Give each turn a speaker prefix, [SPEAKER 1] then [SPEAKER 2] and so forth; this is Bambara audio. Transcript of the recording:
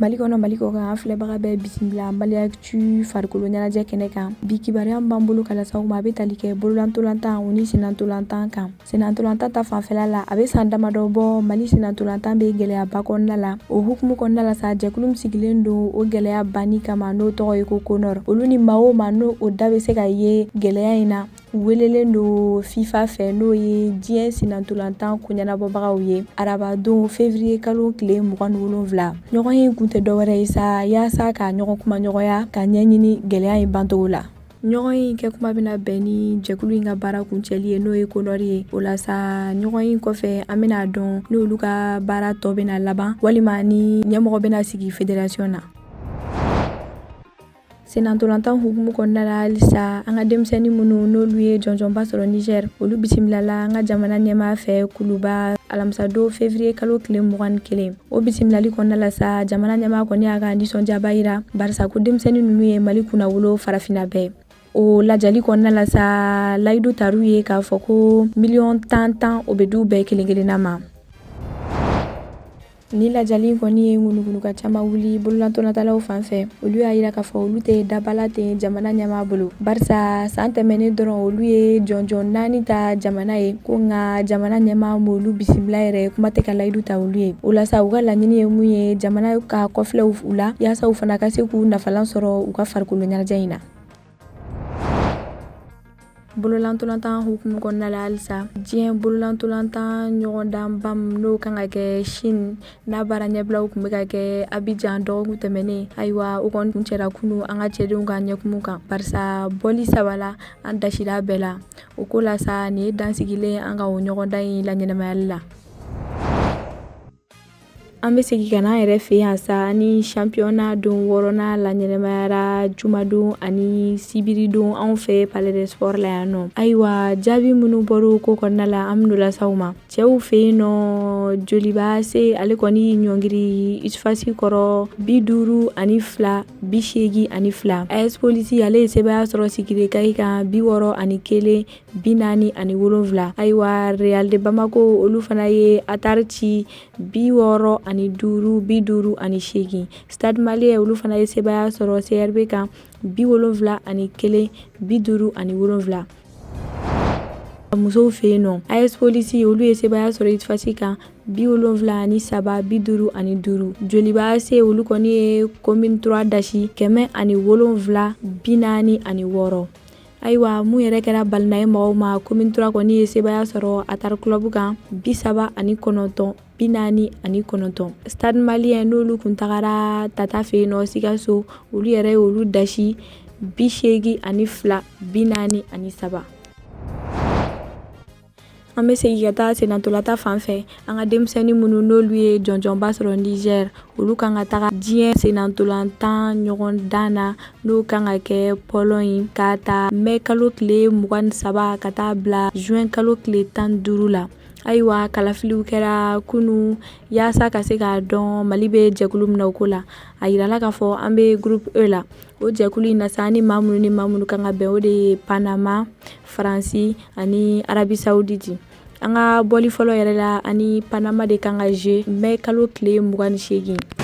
[SPEAKER 1] Mali kɔnɔ, Mali kɔ kan, an filɛbaga bɛɛ bisimila Mali Actu farikolo ɲɛnajɛ kɛnɛ kan. Bi, kibaruya b'an bolo ka lase aw ma, a bɛ tali kɛ bololantolantan o ni sennantolantan kan. Sennantolantan ta fanfɛla la, a bɛ san damadɔ bɔ, Mali sennantolantan bɛ gɛlɛyaba kɔnɔna la. O hukumu kɔnɔna la sa, jɛkulu min sigilen don o gɛlɛya banni kama, n'o tɔgɔ ye ko CONOR, olu ni maa o maa n'o o da bɛ se ka ye gɛlɛya in na, u welelen don FIFA fɛ, n'o ye diɲɛ sennantolantan koɲɛnabɔbagaw ye, arabadon février kalo tile 27. Ɲɔgɔn ye kun tɛ dɔwɛrɛ ye sa, yaasa ka ɲɔgɔn kumaɲɔgɔnya ka ɲɛɲini gɛlɛya in bancogo la. Ɲɔgɔn in kɛ kuma bɛna bɛn ni jɛkulu in ka baara kuncɛli ye, n'o ye CONOR ye. O la sa, ɲɔgɔn in kɔfɛ, an bɛna dɔn n'olu ka baara tɔ bɛna laban walima ni ɲɛmɔgɔ bɛna sigi fédération na. Sennantolantan hukumu kɔnɔna la halisa, an ka denmisɛnnin minnu n'olu ye jɔnjɔnba sɔrɔ Niger, olu bisimilala an ka jamana ɲɛmaa fɛ Kuluba alamisadon février kalo tile 21. O bisimilali kɔnɔna la sa, jamana ɲɛmaa kɔni y'a ka nisɔndiyaba yira, barisa ko denmisɛnnin ninnu ye Mali kunnawolo farafinna bɛɛ. O lajali kɔnɔna la sa, layidu tar'u ye k'a fɔ ko miliyɔn tan tan, o bɛ d'u bɛɛ kelen kelenna ma. Ni lajali kɔni ye ŋunuŋunuka caman wuli bololantolatalaw fan fɛ. Olu y'a yira k'a fɔ olu tɛ dabala ten jamana ɲɛmaa bolo, barisa san tɛmɛnen dɔrɔn, olu ye jɔnjɔn naani ta jamana ye ko, nka jamana ɲɛmaa m'olu bisimila yɛrɛ, kuma tɛ ka layidu ta olu ye. O la sa, u ka laɲini ye mun ye? Jamana ka kɔfilɛ u la yaasa u fana ka se k'u nafalan sɔrɔ u ka farikolo ɲɛnajɛ in na. Bololantolantan hukumu kɔnɔna la halisa, diɲɛ bololantolantan ɲɔgɔndanba n'o kan ka kɛ Chine, n'a baara ɲɛbilaw tun bɛ ka kɛ Abidjan dɔgɔkun tɛmɛnen, ayiwa, o kɔni kuncɛra kunu an ka cɛdenw ka ɲɛkumu kan, barisa bɔli saba la, an dasira bɛɛ la. O ko la sa, nin ye dansigilen an ka o ɲɔgɔndan in laɲɛnamayali la. An bɛ segin ka n'an yɛrɛ fɛ yan sa, ni championnat don wɔɔrɔnan laɲɛnamayara jumadon ani sibiridon anw fɛ Palais des Sports la yan nɔ. Ayiwa, jaabi minnu bɔra ko kɔnɔna la, an bɛn'o lase aw ma. Cɛw fɛ yen nɔ, Joliba AC, ale kɔni ɲɔngiri USFAS kɔrɔ 52, 82. AS Police, ale ye sebaaya sɔrɔ Sikiri Kayi kan 61, 47. Ayiwa, Real de Bamako, olu fana ye Atar ci 65, 58. Stade Malien, olu fana ye sebaaya sɔrɔ CRB kan 71, 57. Musow fɛ yen nɔ, AS Police, olu ye sebaaya sɔrɔ USFAS kan 73, 55. Joliba AC, olu kɔni ye Commune 3 dasi 107, 46. Ayiwa, mun yɛrɛ kɛra balina ye mɔgɔw ma, Commune 3 kɔni ye sebaaya sɔrɔ Atar Club kan 39, 49. Stade Malien, n'olu kun tagara Tata fɛ yen nɔ Sikaso, olu yɛrɛ ye olu dasi 82, 43. An bɛ segin ka taa sennantolatan fan fɛ. An ka denmisɛnnin minnu n'olu ye jɔnjɔnba sɔrɔ Niger, olu kan ka taga diɲɛ sennantolantan ɲɔgɔndan na, n'o kan ka kɛ Pologne, ka ta mai kalo tile 23 ka taa bila juin kalo tile 15 la. Ayiwa, kalafiliw kɛra kunu yaasa ka se k'a dɔn Mali bɛ jɛkulu min na o ko la. A yirala k'a fɔ an bɛ groupe E la. O jɛkulu in na sa, ni maa minnu ni maa minnu kan ka bɛn, o de ye Panama, Faransi ani Arabie Saoudite. An ka bɔli fɔlɔ yɛrɛ la, ani Panama de kan ka jouer mai kalo tile 28.